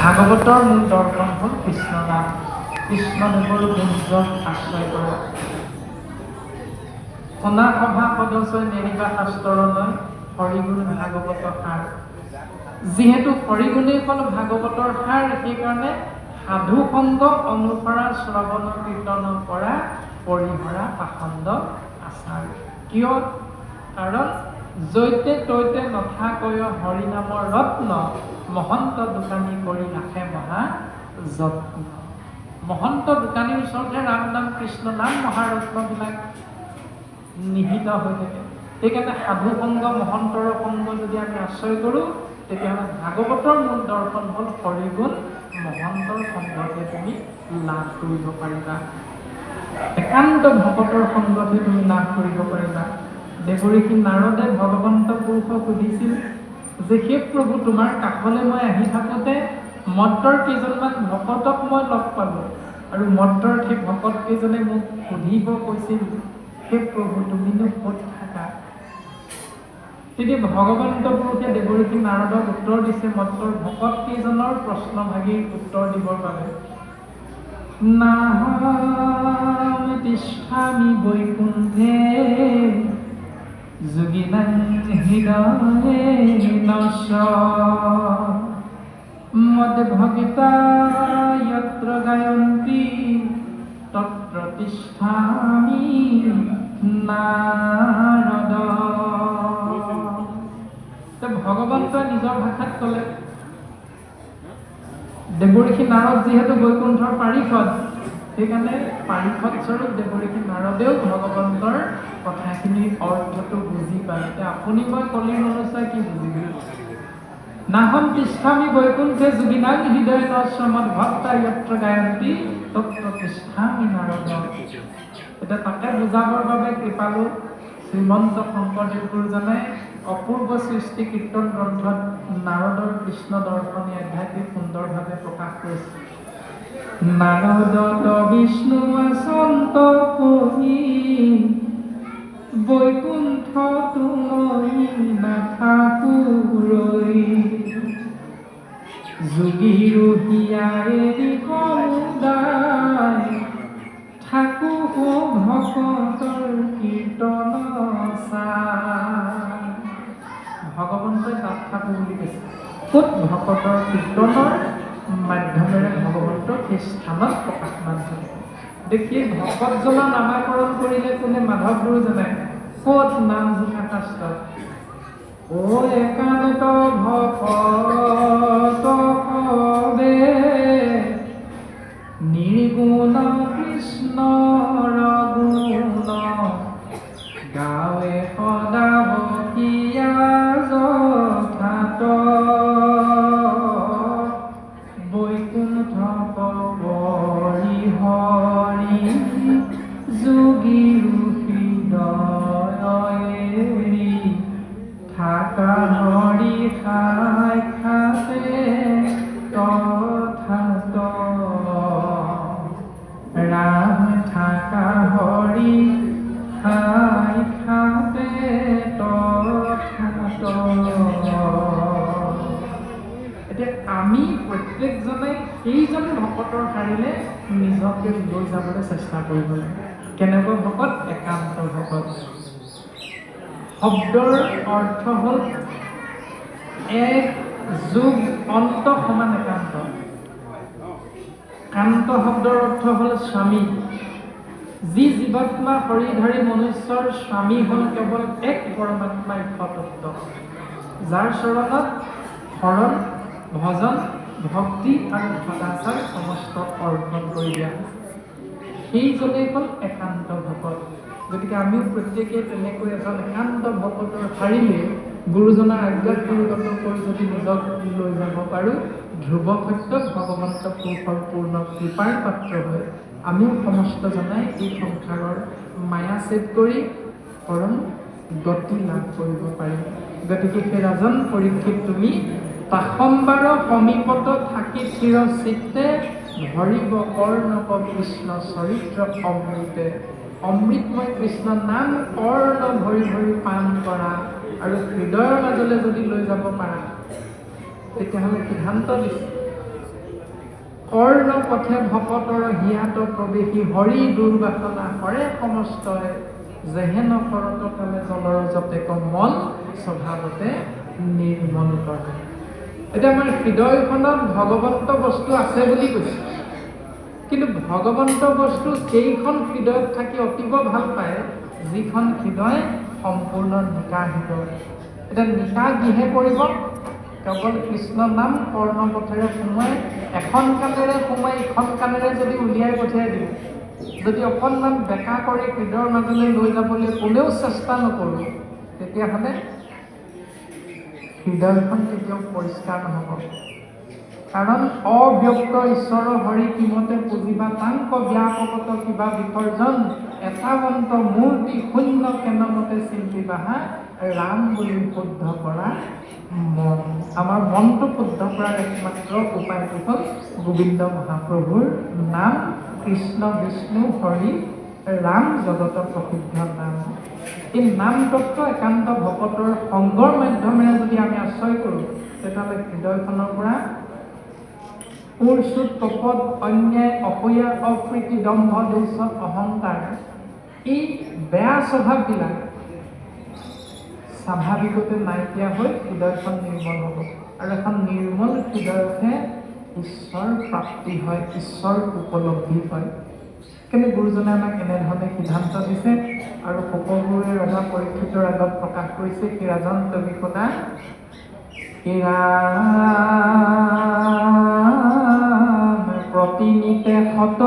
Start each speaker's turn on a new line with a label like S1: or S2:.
S1: ভাগৱতৰ মূল দৰ্শন হ'ল কৃষ্ণ নাম, কৃষ্ণদেৱৰ গুণজন আশ্ৰয় কৰা। শুনা সভা সদস্যই, নেৰিবা শাস্ত্ৰলৈ, হৰিগুণ ভাগৱত সাৰ। যিহেতু হৰিগুণেই হ'ল ভাগৱতৰ সাৰ, সেইকাৰণে সাধু সংগ অনুসৰা, শ্ৰৱণ কীৰ্তন কৰা, পৰিহৰা পাষণ্ড আচাৰ। কিয়? কাৰণ যৈতে তৈতে নথাকয় হৰি নামৰ ৰত্ন, মহন্ত দোকানী কৰি ৰাখে মহা যত্ন। মহন্ত দোকানীৰ ওচৰতহে ৰাম নাম, কৃষ্ণ নাম, মহাৰত্নবিলাক নিহিত হৈ থাকে। সেইকাৰণে সাধু সংগ, মহন্তৰ সংগ যদি আমি আশ্ৰয় কৰোঁ, তেতিয়াহ'লে ভাগৱতৰ মূল দৰ্শন হ'ল হৰিগুণ, মহন্তৰ সংগতে তুমি লাভ কৰিব পাৰিবা। একান্ত ভকতৰ সংগতে তুমি লাভ কৰিব পাৰিবা। দেৱঋষি নাৰদে ভগৱন্ত পুৰুষক সুধিছিল যে হে প্ৰভু, তোমাৰ কাষলৈ মই আহি থাকোঁতে মত্তৰ কেইজনমান ভকতক মই লগ পালোঁ আৰু মত্তৰ সেই ভকত কেইজনে মোক সুধিব কৈছিল, হে প্ৰভু, তুমিনো ক'ত থাকা? তেতিয়া ভগৱন্ত পুৰুষে দেৱঋষি নাৰদক উত্তৰ দিছে, মত্তৰ ভকত কেইজনৰ প্ৰশ্নভাগীৰ উত্তৰ দিবৰ বাবে, নাহম তিষ্ঠামি বৈকুণ্ঠে, যোগিনাং হৃদয়ে নচ, মদ্ভক্তা যত্ৰ গায়ন্তি, তত্ৰ তিষ্ঠামি নাৰদ। ভগৱন্তই নিজৰ ভাষাত ক'লে, দেৱঋষি নাৰদ যিহেতু বৈকুণ্ঠৰ পাৰিষদ, সেইকাৰণে পাৰিষদ স্বৰূপ দেৱঋষি নাৰদেও ভগৱন্তৰ কথাখিনিৰ অৰ্থটো বুজি পায়। এতিয়া আপুনি মই কলিৰ মনুষ্যই কি বুজিবি? নাহম তিষ্ঠামি বৈকুণ্ঠে, যোগিনাং হৃদয়ে মদ্ভক্তা যত্ৰ গায়ন্তি, তত্ৰ তিষ্ঠামি নাৰদ। এতিয়া তাকে বুজাবৰ বাবে কৃপালু শ্ৰীমন্ত শংকৰদেৱ গুৰুজনাই অপূৰ্ব সৃষ্টি কীৰ্তন গ্ৰন্থত নাৰদৰ কৃষ্ণ দৰ্শনী অধ্যায়টি সুন্দৰভাৱে প্ৰকাশ কৰিছে। নাৰদত বিষ্ণু আচন্ত কহি, বৈকুণ্ঠ তুমৈ নাথাকো ৰৈ, যোগীৰো হিয়া এৰি সমুদায়, থাকো ভকতৰ কীৰ্তন চাই। ভগৱন্তই তাত থাকো বুলি কৈছে। ক'ত? ভকতৰ কীৰ্তনৰ মাধ্যমেৰে ভগৱন্ত সেই স্থানত প্ৰকাশমান থাকে। দেখি ভকতজনৰ নামাকৰণ কৰিলে কোনে? মাধৱ গুৰুজনাই। ক'ত? নামঘোষা শাস্ত্ৰত। অ একান্ত ভকত সবে, নিৰ্গুণ কৃষ্ণৰ গুণ গাৱে সদা বসিয়া যথাত, বৈকুণ্ঠ পৰিহৰি, যোগীৰো হৃদয় এৰি, থাকা হৰি সাক্ষাতে তথাত। ৰাম, থাকা হৰি সাক্ষাতে তথাত। এতিয়া আমি প্ৰত্যেকজনে সেইজন ভকতৰ শাৰীলে নিজকে লৈ যাবলৈ চেষ্টা কৰিব লাগে। কেনেকুৱা ভকত? একান্ত ভকত শব্দৰ অৰ্থ হ'ল এক যোগ অন্ত সমান একান্ত। কান্ত শব্দৰ অৰ্থ হ'ল স্বামী। যি জীৱাত্মা শৰীৰধাৰী মনুষ্যৰ স্বামী হ'ল কেৱল এক পৰমাত্মা তত্ত্ব, যাৰ চৰণত শৰণ, ভজন, ভক্তি আৰু সদাচাৰ সমস্ত অৰ্পণ কৰি দিয়া হৈছে, সেইজনেই হ'ল একান্ত ভকত। গতিকে আমিও প্ৰত্যেকেই তেনেকৈ এজন একান্ত ভকতৰ শাৰীলৈ গুৰুজনাৰ আজ্ঞাত গুৰুগত কৰি যদি নিজক লৈ যাব পাৰোঁ, ধ্ৰুৱ সত্যত ভগৱন্ত পুৰুষৰ পূৰ্ণ কৃপাৰ পাত্ৰ হৈ আমিও সমস্ত জনাই এই সংসাৰৰ মায়া ছেদ কৰি পৰম গতি লাভ কৰিব পাৰিম। গতিকে সেই ৰাজন পৰীক্ষিত, তুমি তাসম্বাৰ সমীপত থাকি থিৰ চিত্তে ভৰিব কৰ্ণক কৃষ্ণ চৰিত্ৰ অমৃতে। অমৃতময় কৃষ্ণ নাম কৰ্ণ ভৰি ভৰি পান কৰা আৰু হৃদয়ৰ মাজলৈ যদি লৈ যাব পাৰা, তেতিয়াহ'লে সিদ্ধান্ত দিছে। কৰ্ণ পথে ভকতৰ হিয়াত প্ৰৱেশী হৰি দুৰ্বাসনা হৰে সমস্তই, যেহেন কৰত তলে জলৰ যতেক মল স্বভাৱতে নিৰ্মল কৰে। এতিয়া আমাৰ হৃদয়খনত ভগৱন্ত বস্তু আছে বুলি কৈছে, কিন্তু ভগৱন্ত বস্তু সেইখন হৃদয়ত থাকি অতীৱ ভাল পায় যিখন হৃদয় সম্পূৰ্ণ নিকা হৃদয়। এতিয়া নিকা কিহে কৰিব? কেৱল কৃষ্ণ নাম কৰ্ণপথেৰে সোমাই এখন কাণেৰে সোমাই ইখন কাণেৰে যদি উলিয়াই পঠিয়াই দিওঁ, যদি অকণমান বেকা কৰি হৃদয়ৰ মাজলৈ লৈ যাবলৈ কোনেও চেষ্টা নকৰোঁ, তেতিয়াহ'লে হৃদয়খন কেতিয়াও পৰিষ্কাৰ নহ'ব। কাৰণ অব্যক্ত ঈশ্বৰ হৰি কিমতে পুজিবা, তাংক ব্যাপকত কিবা বিসৰ্জন, এতাৱন্ত মূৰ্তি শূন্য কেনমতে চিন্তিবাহা, ৰাম বুলি শুদ্ধ কৰা মন। আমাৰ মনটো শুদ্ধ কৰাৰ একমাত্ৰ উপায়টো হ'ল গোবিন্দ মহাপ্ৰভুৰ নাম, কৃষ্ণ বিষ্ণু হৰি ৰাম জগত প্ৰসিদ্ধ নাম। এই নাম তত্ত্ব একান্ত ভকতৰ সংগৰ মাধ্যমেৰে যদি আমি আশ্ৰয় কৰোঁ, তেতিয়াহ'লে হৃদয়খনৰ পৰা উৰচুত কপট অন্যায় অসূয়া অপ্ৰীতি দম্ভ দোষ অহংকাৰ এই বেয়া স্বভাৱবিলাক স্বাভাৱিকতে নাইকিয়া হৈ হৃদয়খন নিৰ্মল হ'ব। আৰু এখন নিৰ্মল হৃদয়তহে ঈশ্বৰ প্ৰাপ্তি হয়, ঈশ্বৰ উপলব্ধি হয়। কিন্তু গুৰুজনে আমাক এনেধৰণে সিদ্ধান্ত দিছে আৰু শুকগুৰুৱে ৰজা পৰীক্ষিতৰ আগত প্ৰকাশ কৰিছে, কি ৰাজন, তুমি শুনা, কি ৰাম প্ৰতিনিতে সত